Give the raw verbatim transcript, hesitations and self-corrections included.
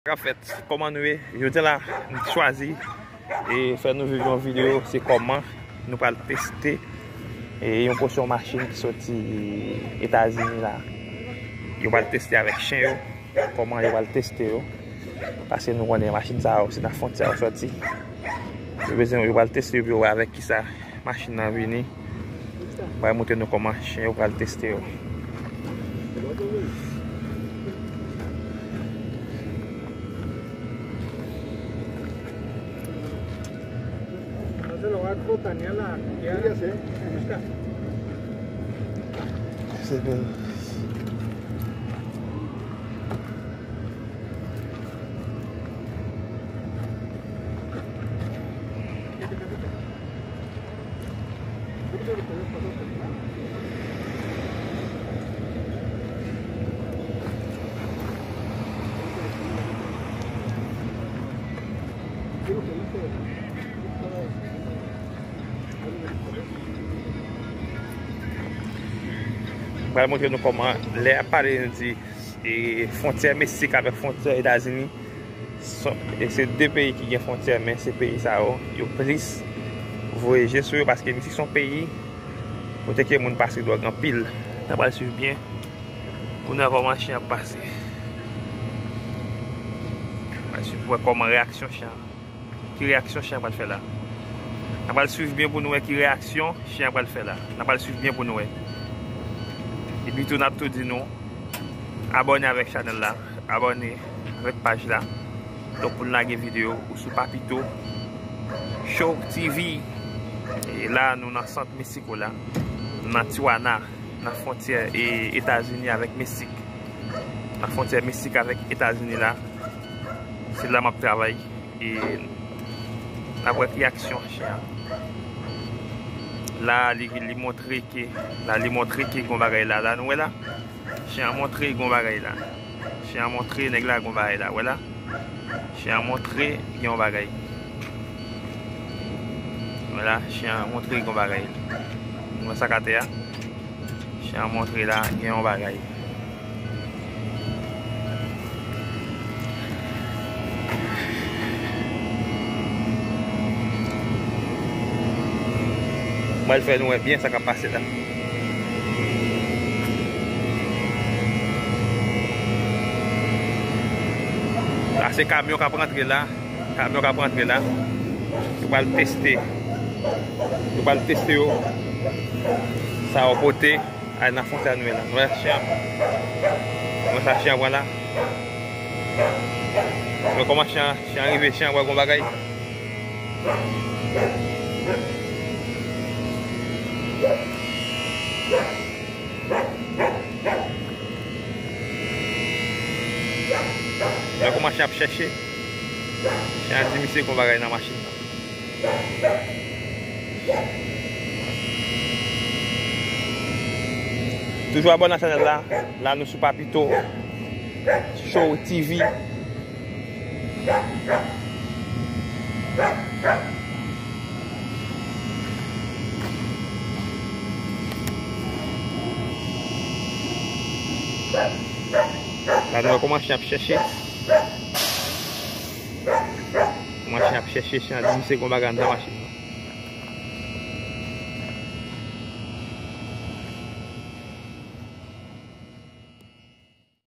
K ap fèt? Kòman nou ye? Jodi a la, m chwazi e fè nou viv yon videyo, se kòman nou pral teste e yon pòsyon machin ki soti Etazini la. Yo pral teste avèk chen yo, kòman yo pral teste yo. Paske nou konnen machin sa yo, se nan fwontyè yo soti. Yo bezwen, yo pral teste yo pou yo wè avèk kisa machin nan vini. M pral montre nou kòman chen yo pral teste yo. Se bèl. M pral montre nou kòman lè y ap pale, nou di e fwontyè Meksik avèk fwontyè Etazini, se de peyi ki gen fwontyè, men se peyi sa yo, yo plis voye je sou yo, paske Meksik se yon peyi kote ke moun pase dwòg anpil. N a pral swiv byen pou n wè kòman chen ap pase. N a pral swiv pou wè kòman reyaksyon chen an. Ki reyaksyon chen an pral fè la? N a pral swiv byen pou nou wè ki reyaksyon chen an pral fè la. N a pral swiv byen pou nou wè. Epi tou, n ap tou di nou, abòne avèk chanèl la, abòne avèk paj la. Donk, pou n lage videyo, ou sou Papito Show T V. E la, nou nan sant Meksiko la, nan Tijuana, nan fwontyè e Etazini avèk Meksik. Nan fwontyè Meksik avèk Etazini la, se la m ap travay. E n ap wè ki aksyon chen an. La, li, li montre ke, la, li montre ke gon bagay la. La, nou wè la? Chen an montre gon bagay la. Chen an montre nèg la gon bagay la. Wè la? Chen an montre gen yon bagay. Wè la, chen an montre gon bagay. Nou wè sa k atè a? Chen an montre la gen yon bagay. Mwen fè nou wè byen sa k ap pase la. La, se kamyon k ap rantre la. Kamyon k ap rantre la. Yo pral teste. Yo pral teste yo. Sa yo pote. Ay, nan fwontyè nou ye la. Nou wè chen an. Nou wè sa chen an pran la. Nou wè kòman chen an, chen an rive, chen an wè gon bagay. Nou wè kòman chen ap chèche. Chen an di misye gon bagay nan machin nan. Toujou abòne a chanèl la. La nou sou Papito Show T V. La nou wè kòman chen ap chèche. Kòman chen ap chèche, chen an di misye gon bagay anndan machin nan.